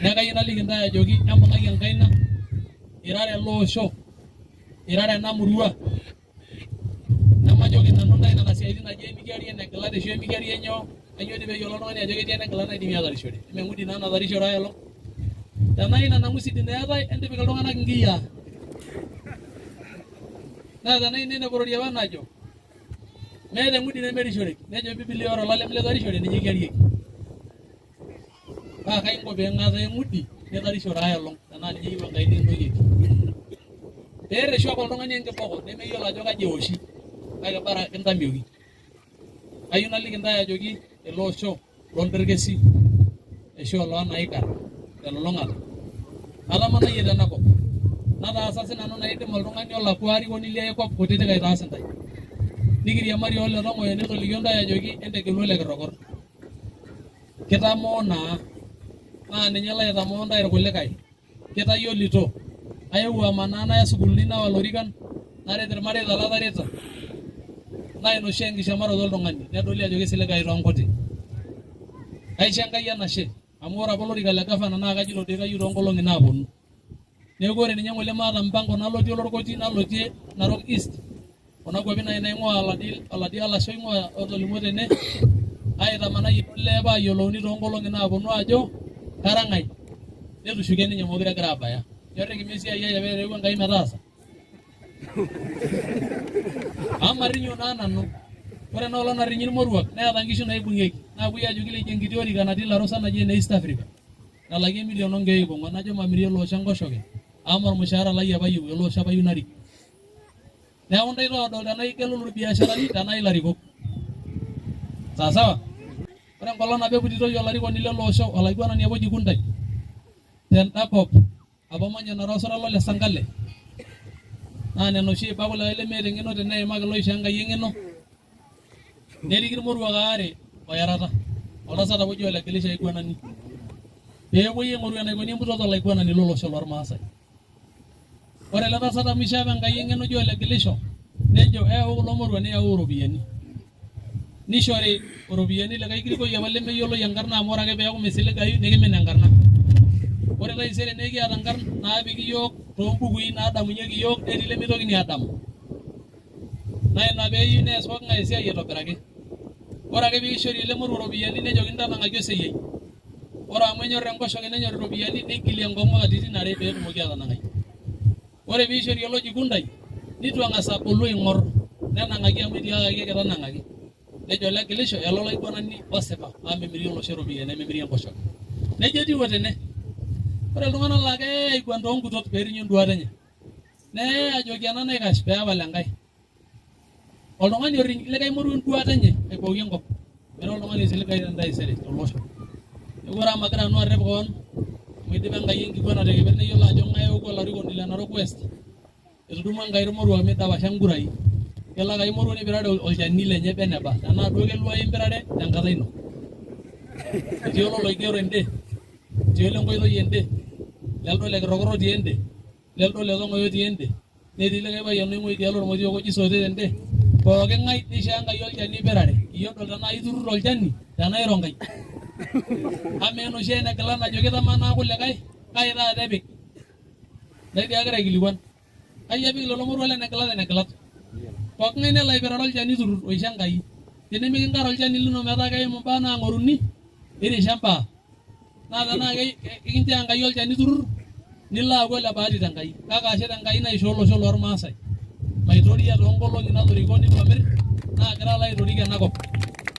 Neeku kayieu naliki intae ajoki embung'aki enkaina irara ele osho, irara ena murua. Nemajoki nanu intae nena siaitin naji emikiari enegilata ashu emikiari enyoo, kayieu dii peeyiolou oltung'ani ajo ketii enegilata naidimi aatarishore. Eme eng'udi naa natarishore ai olong. Tenaa ina nang'usidi naa eetae entipik iltung'anak inkiyiaa. Naa tenaa ina eneporori apa najo, meeta eng'udi nemerishoreki. Nejo Biblia ore olalem litarishore ninye kiarieki. Paa kai inko pee ing'ataa eng'udi nitarishore ai olong tenaa ninye eyieu Enkai nikintoiyieki. Pee erreshu ake oltung'ani enkiboko nemeyiolo ajo kaji eoshi kake bara kintamioki. Kayieu naliki intae ajoki ele osho lolderkesi ashu oloo Naikar telulung'ata. Atamanayie tena kop nataasa sinanu naidim oltung'ani olakua arikoni liai kop kutitik aitaas intae. Nikiriamari ole Tong'oyo netolikio intae ajoki entegelu ole Kirrokor. Kitamoo naa, naa ninye laitamoo intae irkulikae. Kitayiolito. Ayewuo amanaa naya sukuulini nawa lorikan, naret irmareita latareto. Naa ina oshi enkishamaroto oltung'ani, nedoli ajo kisiligayu toonkuti. Kaisho Enkai enashe, amu ore apa olorika le gavana naa kajito doi kayieu toonkolong'i naaponu. Neeku ore ninye ng'ole maata mpango nalotie Olorkoti nalotie Narok East kuna kuapi nai naing'ua oladi alashe oing'ua otolimuo tene aitamanayie olee paayiolouni toonkolong'i naaponu ajo kara ng'ae. Netushuke ninye mokure egira abaya. Nyorriki esiai ai apa erewua Enkai metaasa. Amu marinyo naa nanu. Ore ena olong narinyi irmoruak neeta nkishu naibung'ieki. Naapuoi ajoki leji enkiti orika natii Larosa naji ene East Africa. Nalaki emilion o nkeek ip ong'uan najo mamirie ele osho enkoshoke amu ormushaara lai apa ayieu ele osho apa ayieu narik. Neeku intae oodol tenaa igelulu irbiasharani tenaa ilarikok. Sawasawa? Ore enkolong nabo eputitoi olarikoni lele osho olaiguanani apa oji Kuntai tenda kop apa omanya Narok Osora lole Sankale naa nena oshi eiba kulikae lemeeta eng'eno teneimaki loishoo Enkai eng'eno neriki irmoruak aare oyarata oltasat apa oji ole Gilisho aiguanani pee epuoi aing'oru enaikoni emputoto olaiguanani lolosho lormaasai. Ore ele tasat amu ishoo apa Enkai eng'eno oji ole Gilisho nejo eyau kulo moruak niyau iropiyiani. Nishori iropiyiani likae kirikoi apa lemeyioloi enkarna amu ore ake peeku misiligayu nikimin enkarna. Ore taisere naa ekiata inkarn naapiki iyiook toombukui naadamunyieki iyiook netii lemeitokini aadamu. Naa ina peeyieu nees pooking'ae esiai aitobiraki. Ore ake piishori ele moruo iropiyiani nejokini tanang'aki oseyiai. Ore amu enyor enkoshoke nenyor iropiyiani neigilie enkong'u katitin are pee etumoki atanang'ai. Ore pee eishori oloji Kundai neitu eng'as abolu aing'or nenang'aki amu etiakaki ake tanang'aki. Nejo ole Gilisho elo olaiguanani osipa amu memiri olosho iropiyiani nememiri enkoshoke. Neijia etiu o tene. Ore iltung'anak laa keye aiguan too nkutot pee erinyi induat enye. Neye ajoki ena naikash pee epal enkae. Oltung'ani orriny likae moruo enduata enye aibooki enkop. Mira oltung'ani oisiligayu tentaisere tolosho. Neeku ore amu magira nanu arrep koon amu eidipa Enkai enkiguana te keper neyiolo ajo ng'ae eoku olarikoni le Narok West. Etudumua Enkai irmoruak meidapasha nkurai. Kelo ake ai moruo nipirare olchani lenye beneba tenaa duo keluayu empirare tenkata ino. Etii ololoigero ende, etii olenkoitoi ende, leldo le Kirrokor otii ende. Leldo le Tong'oyo otii ende, netii likae payian oing'ua idialo olmotiok oji Sote tende. Pooki ng'ae neishoo Enkai olchani oipirare. Iyie odol tenaa iturrur olchani tenaa iro Nkai. Amaa enoshi enegila najo kitamanaa kulikae, kai taata epik? Nai dii agira aikilikuan. Kai epik lelo moruak lenegilat enegilat? Pooki ng'ae nelo aipirare olchani turrur oisho Enkai. Tenimikinkar olchani lino metaa keimu imbaa naang'oruni, irisha imbaa. Naa tenaa ekinchoo Enkai olchani turur nilo aaku ole bahati te Nkai. Kake ashe te Nkai naishoo olosho lormaasai maitoria too nkolong'i natoriko neitu amir naagira alo aitorik ena kop.